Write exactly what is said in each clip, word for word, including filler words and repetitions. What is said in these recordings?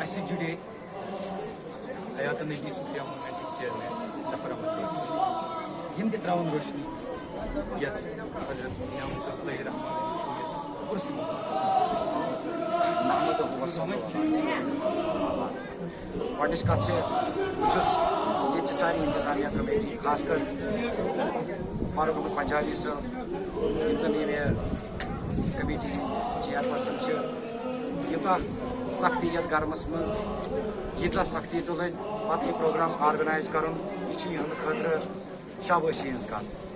سۭتۍ جُڑے حیات النبی صوفیہ موومنٹٕکۍ چیئرمین ظفر احمد بٹ صٲب، یِم تہِ ترٛاوَن روشنی یَتھ حضرت نعمت صٲب طاہر رحمان سٕنٛدِس عرسہِ مبارکس منٛز۔ نحمدہ و صلی اللہ علیہ وسلم۔ گۄڈٕنِچ کَتھ چھِ، بہٕ چھُس ییٚتہِ چہِ سانہِ انتظامیہ کمیٹی، خاص کر فاروق احمد پنجابی صٲب، یِم زَن ییٚمہِ کمیٹی ہٕنٛدۍ چیئرپرسن چھِ، یوٗتاہ سختی یَتھ گرمس منٛز، ییٖژاہ سختی تُلٕنۍ، پتہٕ یہِ پروگرام آرگنائز کرُن، یہِ چھُ یِہنٛدِ خٲطرٕ شابٲشی ہٕنٛز کتھ۔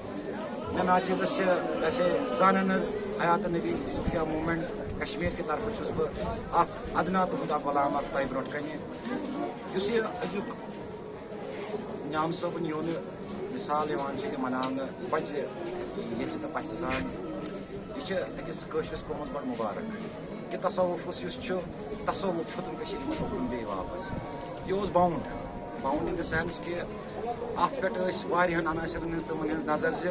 مےٚ ناچیزس چھِ اَسہِ زانن حظ، حیات النبی صوفیہ موومنٹ کشمیر کہِ طرفہٕ چھُس بہٕ اکھ ادنا تُہُنٛد اکھ غلام اکھ تۄہہِ برونٛٹھ کنہِ، یُس یہِ أزیُک نعمت صٲبُن یونہٕ مثال یِوان چھُ ییٚتہِ مناونہٕ، پنجہِ ییٚژھِ تہٕ پژھِ سان۔ یہِ چھِ أکِس کٲشرِس قومس بڑٕ مُبارک کہِ تصوفس یُس چھُ، تصوف ہیوٚتُن کٔشیٖرِ منٛز اوکُن بیٚیہِ واپس۔ یہِ اوس bound, bound in the sense کہِ اتھ پٮ۪ٹھ ٲسۍ واریاہن عناصرن ہٕنٛز تِمن ہٕنٛز نظر زِ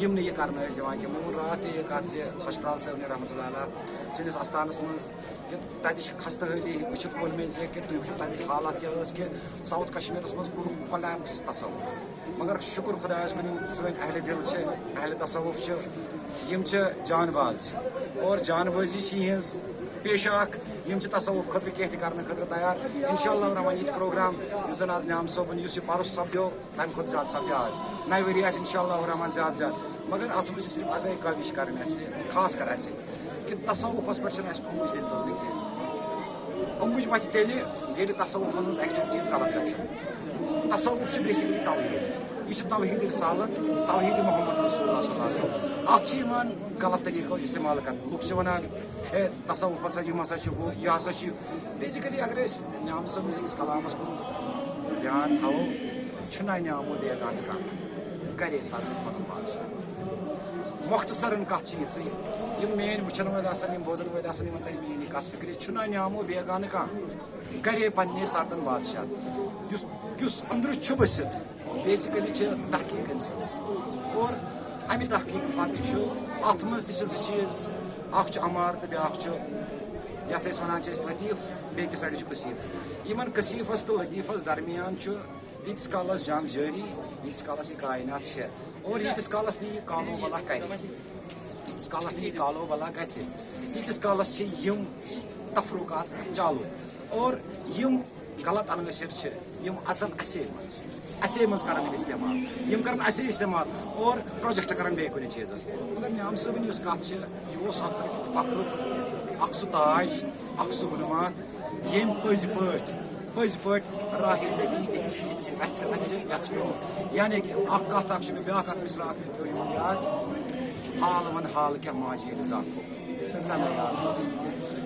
یِم نہٕ یہِ کرنہٕ ٲسۍ دِوان کینٛہہ۔ مےٚ ووٚن راتھ تہِ یہِ کتھ زِ سۄچھ کرال صٲبنہِ رحمتہ اللہ علیہ سٕنٛدِس استانس منٛز کہِ تَتِچ خستہٕ حٲلی وٕچھِتھ ووٚن مےٚ زِ کہِ تُہۍ وٕچھِو تَتِچ حالات کیٛاہ ٲس کہِ ساوُتھ کشمیٖرَس منٛز کوٚرُکھ کۄلیپس تصوُر۔ مگر شُکُر خۄدایَس کُن، یِم سٲنۍ اہلِ دِل چھِ، اہلِ تصوُف چھِ، یِم چھِ جان باز، اور جان بٲزی چھِ یِہِنٛز پیشہ اکھ۔ یِم چھِ تصوُف خٲطرٕ کینٛہہ تہِ کرنہٕ خٲطرٕ تیار۔ انشاء اللہ الرحمٰن، یہِ تہِ پروگرام یُس زَن آز نعمت صٲبُن، یُس یہِ پَرُس سپدیو، تَمہِ کھۄتہٕ زیادٕ سپدِ آز۔ نَوِ ؤری آسہِ انشاء اللہ الرحمٰن زیادٕ زیادٕ۔ مگر اَتھ منٛز چھِ صرف اَکٲے کٲوِش کَرٕنۍ اَسہِ، خاص کر اَسہِ، کہِ تصوفس پٮ۪ٹھ چھِنہٕ اَسہِ اوٚنٛگُج دِنۍ تُلنہٕ کینٛہہ۔ اوٚنٛگُج وَتھِ تیٚلہِ، ییٚلہِ تصوفس منٛز activities غلط گژھن۔ تصوف چھُ basically توحیٖد۔ یہِ چھُ توحیٖد رسالت، توحیٖد محمد رسول اللہ صلی اللہ علیہ وسلم۔ اَتھ چھِ یِوان غلط طریٖقو استعمال کرنہٕ۔ لُکھ چھِ وَنان، ہے، تصوف ہسا، یِم ہسا چھِ ہُہ، یہِ ہسا چھِ یہِ۔ Basically اگر أسۍ نعمت صٲبنِس أکِس کلامس کُن دھیان تھاوو، چھُنہ نعمو بیگانہٕ کانٛہہ، گرے سرد پنُن بادشاہ۔ مۄختصرن کتھ چھِ یِژٕے، یِم میٲنۍ وٕچھن وٲلۍ آسن، یِم بوزن وٲلۍ آسن، یِمن ترِ میٲنۍ یہِ کتھ فکرِ، چھُنہ نعمو بیگانہٕ کانٛہہ، گرے پننہِ سردن بادشاہ۔ یُس، یُس أنٛدرٕ چھُ بٔسِتھ، basically چھِ تحقیق أمۍ سٕنٛز۔ اور امہِ تحقیق پتہٕ چھُ اتھ منٛز تہِ چھِ زٕ چیٖز، اکھ چھُ عمار تہٕ بیاکھ چھُ، یتھ أسۍ ونان چھِ أسۍ لطیف، بیٚیہِ کہِ سایڈٕ چھُ کثیف۔ یِمن کثیفس تہٕ لطیفس درمیان چھُ تیٖتِس کالس جنگ جٲری، ییٖتِس کالس یہِ کائنات چھےٚ، اور ییٖتِس کالس نہٕ یہِ کالو بلا کرِ، ییٖتِس کالس نہٕ یہِ کالو بلا گژھِ، تیٖتِس کالس چھِ یِم تفرقات چالو۔ اور یِم غلط عناصر چھِ، یِم اژن اسے منٛز، اسے منٛز کرن یِم استعمال، یِم کرن اسے استعمال اور project کرن بیٚیہِ کُنہِ چیٖزس۔ مگر نعمت صٲبٕنۍ یۄس کتھ چھِ، یہِ اوس اکھ فخرُک، اکھ سُہ تاج، اکھ سُہ گُنہٕ ماتھ، ییٚمۍ پٔزۍ پٲٹھۍ، پٔزۍ پٲٹھۍ راہِ نبی یژھِ، یژھِ، رژھِ، رژھِ یژھنو۔ یعنی کہِ اکھ کتھ اکھ چھِ مےٚ بیٛاکھ اکھ مصرع اکھ مےٚ پیوٚو یِوان یاد، حال ون حال کیٛاہ ماجہِ ییٚلہِ زاکھو۔ ژےٚ نہ یاد۔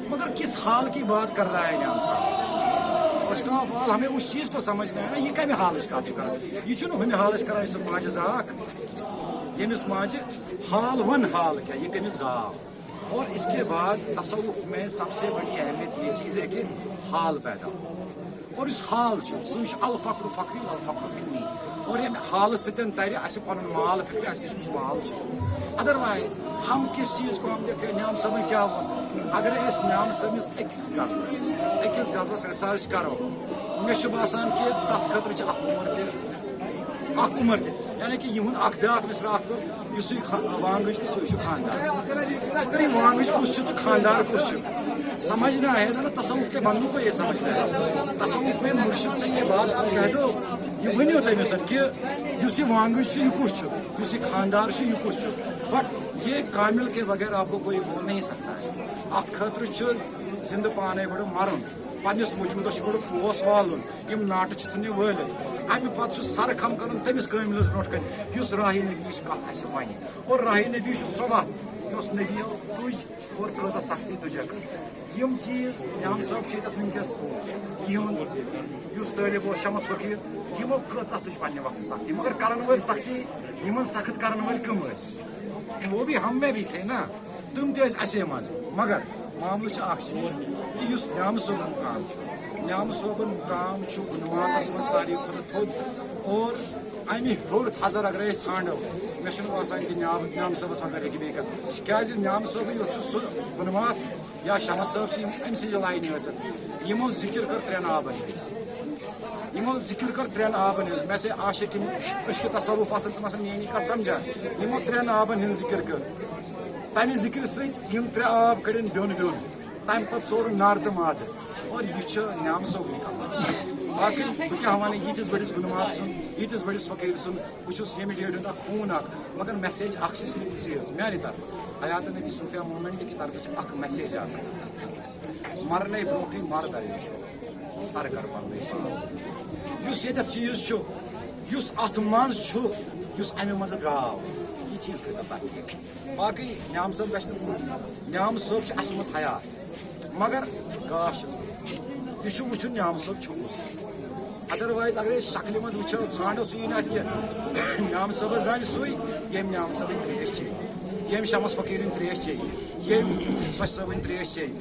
مگر کس حال کی بات کر رہا ہے نعمت صاحب؟ First of all ہمیں اس چیز کو سمجھنا ہے نا، یہ کمہِ حالٕچ کتھ چھُ کران؟ یہ چھُنہٕ ہُمہِ حالٕچ کران یُس ژٕ ماجہِ زاکھ، ییٚمِس ماجہِ حال ون حال کیٛاہ، یہ کٔمِس زاو۔ اور اس کے بعد تصوف میں سب سے بڑی اہمیت یہ چیز ہے کہ حال پیدا ہو۔ اور یُس حال چھُ، سُے چھُ الفقر فخری والفقر منی۔ اور ییٚمہِ حالہٕ سۭتۍ ترِ اَسہِ پَنُن مال فِکرِ، اَسہِ نِش کُس مال چھُ۔ Otherwise ہم کس چیز کو ہم دیکھتے ہیں؟ نعمت صٲبن کیٛاہ ووٚن؟ اگر أسۍ نعمت صٲبنِس أکِس غزلس، أکِس غزلس research کرو، مےٚ چھُ باسان کہِ تَتھ خٲطرٕ چھِ اکھ عمر تہِ، اکھ عمر تہِ۔ یعنی کہ یِہُنٛد اکھ بیٛاکھ مصرع اکھ گوٚو، یُس یہِ خا-، وانگٕج تہٕ سُے چھُ خانٛدار۔ مگر یہِ وانگٕج کُس چھُ تہٕ خانٛدار کُس چھُ؟ سمجھنا ہے نا، تصوف کے بندوں کو یہ سمجھنا ہے۔ تصوف میں مرشد سے یہ بات آپ کہہ دو، یہِ ؤنِو تٔمِس کہ یُس یہِ وانگٕج چھُ، یہِ کُس چھُ؟ یُس یہِ خانٛدار چھُ، یہِ کُس چھُ؟ But یہ کامل کے بغیر آپ کو کوئی بول نہیں سکتا ہے۔ اتھ خٲطرٕ چھُ زندٕ پانے گۄڈٕ مرُن، پننِس وجودس چھُ گۄڈٕ پوس والُن۔ یِم ناٹہٕ چھِ ژھٕننہِ وٲلِتھ۔ اَمہِ پتہٕ چھُ سرٕ خم کرُن تٔمِس کٲمِلس برونٛٹھ کنہِ، یُس راہِ نبی یِچ کتھ اَسہِ ونہِ۔ اور راہِ نبی چھُ سۄ وتھ، یۄس نبیو تُج اور کۭژاہ سختی تُجکھ۔ یِم چیٖز نعمت صٲب چھِ ییٚتٮ۪تھ وٕنکیٚس یِہُنٛد یُس طٲلب اوس شمس فقیٖر، یِمو کۭژاہ تُج پننہِ وقتہٕ سختی، مگر کرن وٲلۍ سختی، یِمن سخت کرن وٲلۍ کٕم ٲسۍ؟ وہ بھی ہم میں بھی تھے نا۔ تِم تہِ ٲسۍ اَسے منٛز۔ مگر معاملہٕ چھُ اکھ چیٖز کہِ یُس نعمت صٲبُن مُقام چھُ، نعمت صٲبُن مُقام چھُ گُنہٕ ماتس منٛز ساروی کھۄتہٕ تھوٚد۔ اور اَمہِ ہیوٚر تھزر اگرے أسۍ ژھانڈو، مےٚ چھُنہٕ باسان کہِ نعمت، نعمت صٲبس بغٲر ہیٚکہِ بیٚیہِ کانٛہہ۔ کیٛازِ نعمت صٲبٕے یوت چھُ سُہ گُنہٕ ماتھ یا شمس صٲب چھِ یِم أمۍ سٕنٛزِ لاینہِ ٲسِتھ، یِمو ذِکِر کٔر ترٛٮ۪ن آبَن ہٕنٛز۔ یِمو ذِکِر کٔر ترٛٮ۪ن آبَن ہٕنٛز۔ مےٚ سۭتۍ عاشق یِم عشقِ تصوف آسَن، تِم آسَن میٛٲنی کَتھ سَمجھان۔ یِمو ترٛٮ۪ن آبَن ہٕنٛز ذِکِر کٔر۔ تَمہِ ذِکرِ سۭتۍ یِم ترٛےٚ آب کٔڑِن بیوٚن بیوٚن۔ تَمہِ پَتہٕ ژور نار تہٕ مادٕ۔ اور یہِ چھُ نیام صٲبٕے کَمال۔ باقٕے بہٕ کیٛاہ وَنہٕ، ییٖتِس بٔڑِس گُنہٕ مات سُنٛد، ییٖتِس بٔڑِس فقیٖر سُنٛد، بہٕ چھُس ییٚمہِ ڈیٹہِ ہُنٛد اکھ خوٗن اکھ، مگر میسیج اکھ چھِ صرف ژےٚ یٲژ میانہِ طرفہٕ، حیات نبی صوفیا موٗمینٹ کہِ طرفہٕ چھِ اکھ میسیج اکھ۔ مرنے برونٹھٕے مر درویشو، سر کر پننُے پان۔ یُس ییٚتٮ۪تھ چیٖز چھُ، یُس اتھ منٛز چھُ، یُس امہِ منٛزٕ درٛاو، یہِ چیٖز کٔرۍتو تحقیق۔ باقٕے نیام صٲب گژھِ نہٕ کُن، نیام صٲب چھُ اَسہِ منٛز حیات۔ مگر گاش چھُس بہٕ۔ یہِ چھُ وٕچھُن نیام صٲب چھُ کُس۔ Otherwise اگر أسۍ شکلہِ منٛز وٕچھو، ژھانٛڈو سُہ یی نہٕ اَتھ کینٛہہ۔ نیام صٲبَس زانہِ سُے، ییٚمۍ نیام صٲبٕنۍ ترٛیش چیٚیہِ، ییٚمۍ شمس فقیٖرٕنۍ ترٛیش چیٚیہِ، ییٚمۍ سۄچھ صٲبٕنۍ ترٛیش چیٚیہِ۔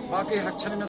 باقٕے حق چھَنہٕ مےٚ